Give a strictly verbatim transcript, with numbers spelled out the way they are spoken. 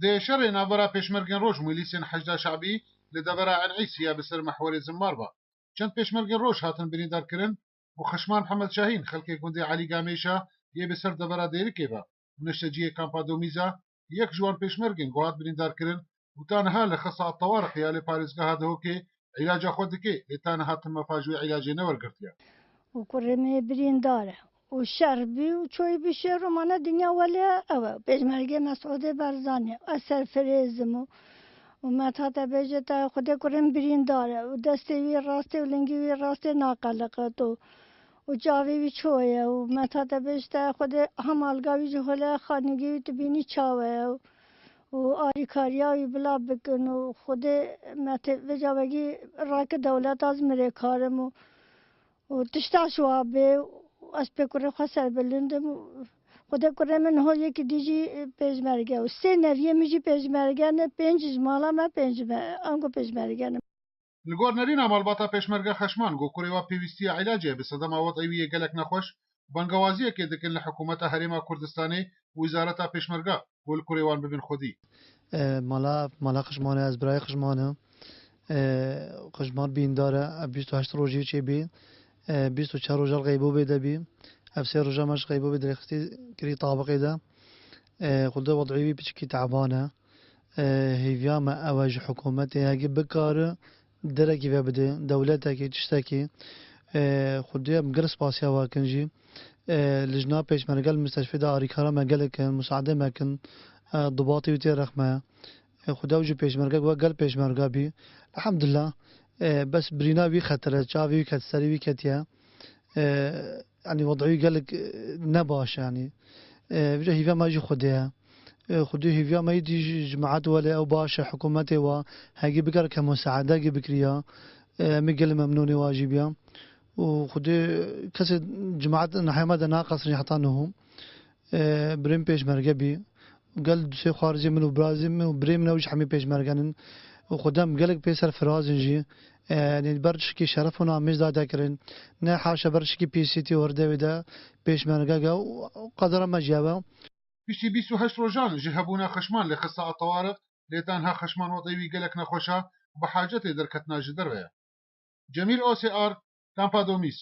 Di şerê navbera Pêşmergên Roj û milîsên Heşda Şabî li devera Enîsî ya bi ser mehwerê Zimmar ve, çend Pêşmergên Roj hatin birîndarkirin û Xişman Mihemed Şahîn, xelkê gundê Elî Gamêşa yê bi ser devera Dêrikê ve û neşteciyê kampa Domîza, yek ji wan pêşmergên ku hat birîndarkirin û ta niha li Xisa Tawarix ya li parêzgeha Dihokê îlaca xwe dike, lê ta niha tim mefa ji wê îlacê newergirtiye. Û kurê me birîndar e. Û şer bî û çoyî bî şer û mane dinya welê ew e. Pêşmergê Mesûdê Barzanî. Ez serfirêz im û, û me hate bêje te Xwedê kurê min birîndar e. Û destê wî rastê û lingê wî rastê naqeliqit û, û çavê wî çoye û me hate bêje te Xwedê hemalga wî ji hole xanîgê wî tu bînî çawe ye û, û arîkariya wî bila bikin û Xwedê me te vêca wegî rake dewleta ez mirê karim û û tişta ji wa bê û ez pê kurê xwe serbilind im û Xwedê kurê min niho yekî dî jî pêşmerge û sê neviyê min jî pêşmerge ne, pênc ji mala me pênc me ango pêşmerge ne. Li gor nerîna malbata pêşmerge Xeşman, ku kurê wa pêwîstiya îlacê bi sedema wed'ê wî yê gelek nexweş, bangewaziyekê dikin li Hikûmeta Herêma Kurdistanê û Wizareta Pêşmerge, ku li kurê wan bibin xwedî. E, mala, mala Xişman e, ez birayê Xişman im. E, Xişman bîndar e, ev bîst û heşt rojî çêbî. E, bîst û çar roja li Xeybobê de bî. Ev sê roja me ji Xeybobê dirêxistî kirî tabiqê de. E, Xwedê wed'î wî piçikî teban e. E, hêviya me ew e ji hikûmetê hegî bikare derekî ve bide, dewletekî, tiştekî. E, Xwedê em gelek spasiya we kin jî. E, lijna pêşmerge li misteshfê de arîkara me gelek in, musaade me kin. E, dibatê wî tê rexme. E, Xwedê ew jî pêşmerge we gel pêşmerge bî. Elhamdulillah. E, bes birîna wî xetir e, çavê wî ket, serê wî ketiye. E, yanî wed'î wî gelek, e, ne baş e, yanî. E, vêca hîviya me jî Xwedê ye. E, Xwedê hîviya me yî dî ji cemaet welê ew baş e, hikûmetê wa hegî bikar ke musaedekî bikiriya. E, em ê gelê memnûnê wa jî biya. Û Xwedê kesê cemaet nehema de naqesin heta niho. E, birê min pêşmerge bî. Gel du sê xwarizê min û birazê min û birê min ew jî hemî pêşmergen in. Û Xwedê em gelek pê serfiraz in jî. E, yanî ber tişkî şeref û namê zade kirin. Ne haşa ber tişkî pîsîtî û hirdê wê de pêşmerge ge û qedera me jî ew e. Piştî bîst û heşt rojan ji hebûna Xişman li Xisa Tawarix, lê ta niha Xişman wed'ê wî gelek nexweş e û bi hacetê derketina ji derve ye. Cemîl Osê Ar, Kampa Domîz.